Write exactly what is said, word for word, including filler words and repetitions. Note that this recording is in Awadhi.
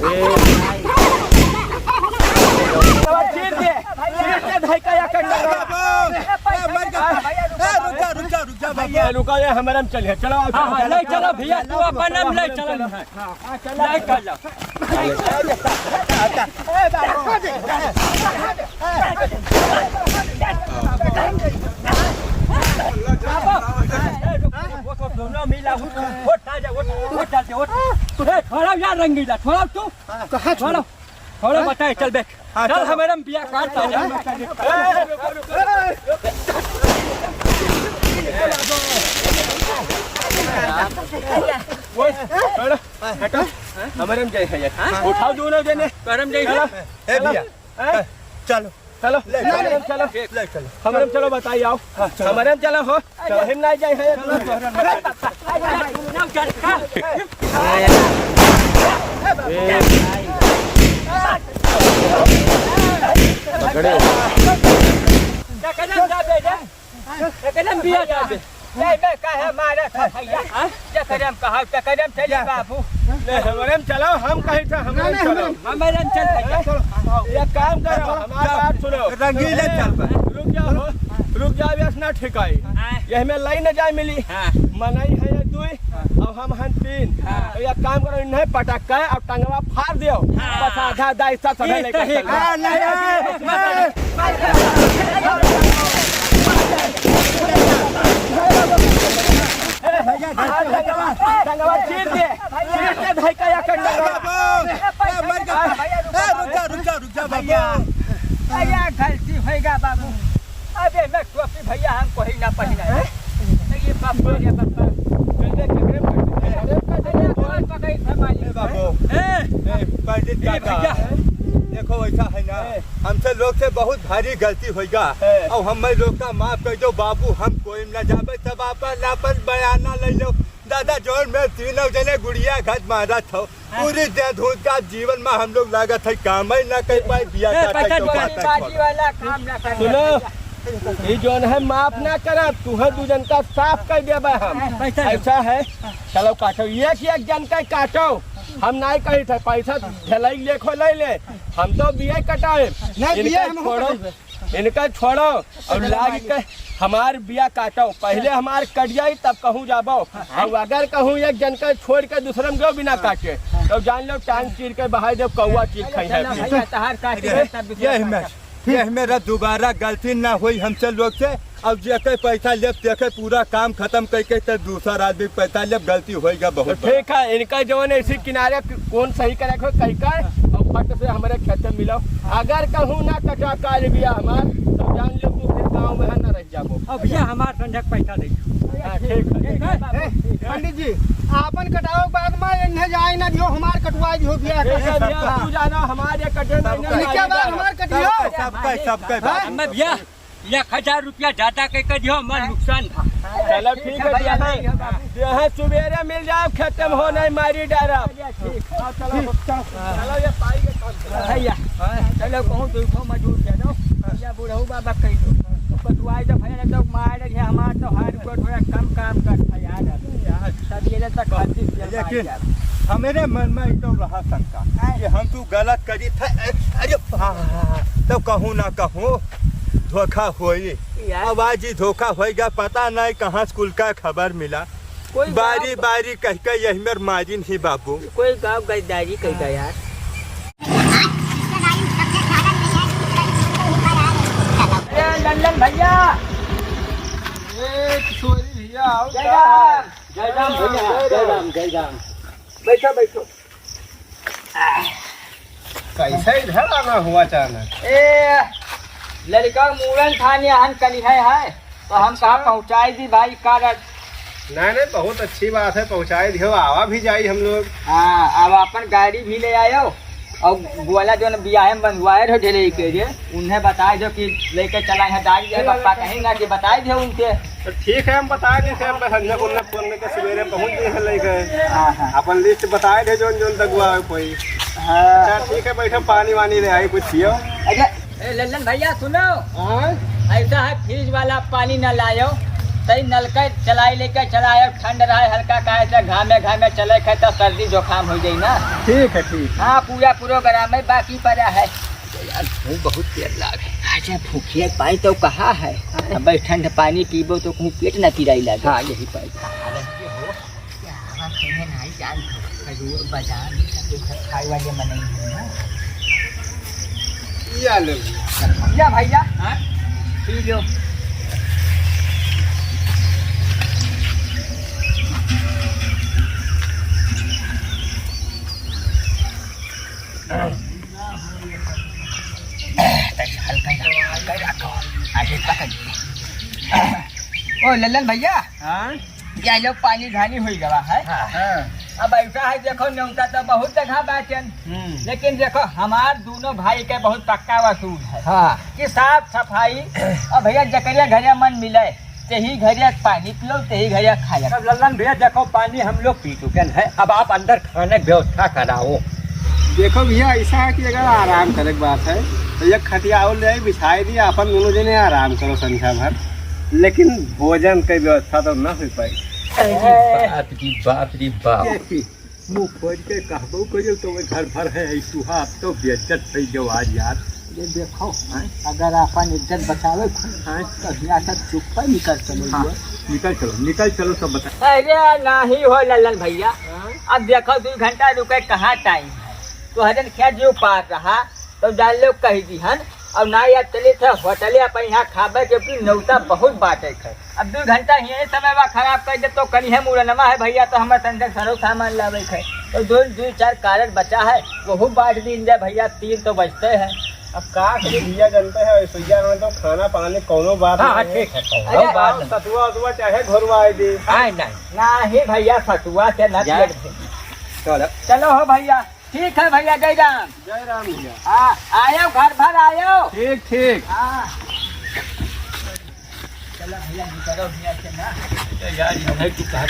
चीर दे, चीर दे, भाई का या कंडा। ए, मर गया। ए, रुक जा, रुक जा, रुक जा, बाबू। ए, रुका, ये हमारे में चलिए, चलो, हाँ, हाँ, चलो, ले चलो भैया, तू अपन हम ले चलो। हाँ, चलो। ले चलो। ए, रुक, रुक, रुक, दोनों मिला, उठ, उठ, आ जा, उठ, उठ, आ जा, उठ। ए, छोड़ो यार रंगीला, छोड़ो तू। कहाँ छोड़ो? छोड़ो? छोड़ो, हाँ? बताए, चल बैठ। हाँ, चल, चलो। हमारे हम बिया काट ला। हाँ? ए, रुको, रुको, रुको। वो, छोड़ो, हटो। हमारे हम जाए हैं यार। हाँ? उठाओ दोनों जने। हमारे हम जाए हैं। चलो। ए चलो। भैया, हाँ? चलो। चलो, ले चलो। हमारे हम चलो। ले चलो। हमारे हम चलो, बताइए, आओ। हाँ, चलो। हमारे हम चलो, हो। चलो। हम ना जाए हैं। चलो। पकड़े। एकदम बिया जाबे। नहीं, मैं काहे मारत है भैया? हाँ? चकरम कहा, चकरम चली बाबू। नहीं, हमारे में चलो, हम कहीं थे, हमारे में चलो। हमारे में चल भैया। ये काम करो, हमारी बात सुनो। रंगीले चल बा। रुक जाओ, हो, रुक जाओ, ये ना ठिकाई। हाँ। ये हमें लाई न जाए मिली। हाँ। मनई है ये दुई, और हम हन तीन। हाँ। तो ये काम करो, इन्हें पटक के और टंगवा फाड़ दियो। हाँ। बस आधा आधा हिस्सा सब ये लेकर सही चल। हाँ, नहीं, नहीं। टंगवा चीर दे, चीर दे भाई का या कंडा। ए, मर गया। ए, रुक जा, रुक जा, रुक जा, बाबू। भैया, भैया, गलती होइगा बाबू। अबे मैं टोपी भैया हमको ही ना पहिना है। ये बाप रे बाप। अरे, कौन पकड़ी था मालिक? ए, बाबू। ए, ए, पंडित ए, काका। भैया। देखो, ऐसा है ना, ए। हमसे लोग से बहुत भारी गलती होइगा। ए। और हमें लोग का माफ कर दो बाबू, हम कोई ना जाबे, सब आपन, आपन बयाना ले लो। दादा, जोन में तीनों जने गुड़िया घाट मारत हो, पूरी दे धूत का जीवन में हम लोग लागत है, काम ही ना कर पाए, बिया ए, काटे पैसा तो जोड़। बात है, बाजी वाला काम ना कर। सुनो, ई जोन है माफ ना करब, तुहे दू जन का साफ कर देबे हम। पैसा दे। ऐसा है, चलो काटो, एक एक जन का काटो, हम नहीं कही थे, पैसा ढलाई लेखो ले ले, हम तो बिया कटाए, नहीं, बिया इनका हम छोड़ो। कटाए। इनका छोड़ो और लाग के हमार बिया काटो। पहले हमार कट जाई, तब कहूँ जाबो। और अगर कहूँ एक जन का छोड़ के दूसरे में गयो बिना काटे, तो जान लो टांग चीर के बहाई देब, कौआ चीर खाई है। भैया, तहार काटी है, तब दूसरा ये हिम्मत, काटा। ये मेरा दोबारा गलती ना होई हमसे लोग से। अब जेके पैसा लेब, तेके पूरा काम खत्म करके, तो दूसरा आदमी पैसा लेब, गलती होइगा बहुत तो बड़ा। ठीक है, इनका जवन ऐसी किनारे कौन सही करे को कही का, और फट से हमारे खेत में मिलो। अगर कहूँ ना कटा काल बिया हमार, तो जान लो तू फिर गाँव में है ना रह जाबो। अब भैया हमार संझक पैसा दे। हाँ, ठीक है। ठीक है। ए, पंडित जी, आपन कटाओ के बाद में इन्हें जाए ना दियो, हमार कटवा दियो बिया। ठीक है भैया, तू जाना, हमारे कटे ना, सबका, इन्हें क्या बात, जाना। हमार कटियो? सबका, सबका, हाँ? मैं भैया, एक हजार रुपया ज्यादा के, के दियो, हमार नुकसान था। चलो ठीक है, भैया, यहाँ, यहाँ सुबेरे मिल जाओ, खेत में हो नहीं मारी डारा। हाँ, चलो, चलो, ये पाई के काम करो। भैया, चलो, कहूँ दो ठो मजूर दे दो, या बुढ़ऊ बाबा कह दो। तो कटवाई दो भैया, तो मार रही है, हमार तो हाथ को थोड़ा कम काम करता यार। तब ये तक खाती से मार लेकिन जाए। हमारे मन में एकदम रहा शंका कि हम तू गलत करी था। अरे, तो कहूँ ना कहूँ, धोखा होई। यार। अब आज ही धोखा होइगा, पता नहीं कहाँ से कुल का खबर मिला। कोई बारी गाँव बारी कह के यही मेर मारिन ही बाबू। कोई गाँव गद्दारी कह गया यार। ए, लल्लन भैया। ए, किशोरी भैया, आओ जय का? राम। जय राम भैया, जय राम, जय राम। बैठो, बैठो। कैसे इधर आना हुआ अचानक? ए, लड़का मूड़न थाने हन कली है, है, तो हम कहा अच्छा। पहुँचाई दी भाई, कारण नहीं, नहीं, बहुत अच्छी बात है, पहुँचाई दियो, आवा भी जाई हम लोग। हाँ, अब अपन गाड़ी भी ले आयो, और गोला जो न बियाहे में बंधवाए रहो ढेले के रे, उन्हें बताए दो कि लेके चला है दाई, ये पप्पा कहीं ना कि बताए दो उनके। तो ठीक है, हम बताए देते हैं, अपने संजय को उन्हें फोन करके सवेरे पहुँच गए हैं लेके। हाँ, हाँ। अपन लिस्ट बताए दे, जोन जोन दगुआ है कोई। हाँ। अच्छा, ठीक है, बैठो, पानी वानी ले आई, कुछ पियो। अच्छा, ए, लल्लन भैया, सुनो। हाँ? ऐसा है, फ्रिज वाला पानी ना लायो, तई नलका चलाई लेके चलाए, ठंड रहे हल्का, काहे से घामे घामे चले खे तो सर्दी जुकाम हो जाई ना। ठीक है, ठीक है। हाँ, पूरा प्रोग्राम है, बाकी पड़ा है। यार, भूख बहुत तेज लागे। अच्छा, भूखिया पाई तो कहा है? अब ठंड पानी पीबो तो कहूँ पेट ना पिराई लागे। हाँ, यही पाई। खाए वाले मनई है ना। या लो। या भैया। हाँ? पी लो। तनी हल्का ही रखो, हल्का ही रखो। आगे पकड़। ओ लल्लन भैया। हाँ? या लो, पानी धानी होई गवा है। हाँ। अब ऐसा है, देखो, नेवता तो बहुत जगह बाटेन, हम्म। लेकिन देखो, हमार दोनों भाई के बहुत पक्का वसूल है हाँ। कि साफ सफाई, और भैया, जकरे घरे मन मिले, तेही घरे पानी पियो, तेही घरे खाए। अब लल्लन भैया, देखो, पानी हम लोग पी चुके हैं, अब आप अंदर खाने की व्यवस्था कराओ। देखो भैया, ऐसा है कि अगर आराम करे के बात है, तो एक खटिया और ले आई, बिछाई दी, अपन दोनों जने आराम करो संध्या भर, लेकिन भोजन के व्यवस्था तो ना हो पाई। अरे बाप रे बाप रे बाप। मुँह खोल के कहबो करियो तो वे घर भर है, है चूहा, अब तो बेइज्जत भई जाओ आज यार। ये देखो, हैं? अगर अपन इज्जत बचावे को, हैं? तो हियाँ से चुप्पे निकल चलो हाँ, जो। निकल चलो, निकल चलो, सब बता। अरे नहीं हो लल्लन भैया, हाँ? अब देखो दो घंटा रुके, कहाँ टाइम है, तो हजन क्या जो पार रहा, तो जान लो कही दिहन। अब ना यार चली थे होटले अपन यहाँ खाबे के, अपनी नेवता बहुत बाटे है। अब दो घंटा यही समय बा खराब कर दे तो कल है मुरनमा है भैया, तो हमारे तन से सरो सामान लावे है। तो दो, दो चार कार्ड बचा है, वहू बांट दीन जाए भैया, तीन तो बचते हैं। अब का करी भैया, जानते हैं सुइया में तो खाना पानी कौनो बात हाँ, नहीं है। ठीक है, कौनो अरे बात आओ, नहीं। सतुआ उतुआ चाहे घोरवाई दे। हाँ, नहीं। नहीं भैया, सतुआ से ना जा। पेट भरे। चलो। चलो हो भैया। ठीक है भैया, जय राम। जय राम भैया। हाँ, आयो, घर भर आयो। ठीक, ठीक। हाँ। चलो भैया, निकलो भैया से ना। तो यार, ये है कि कहा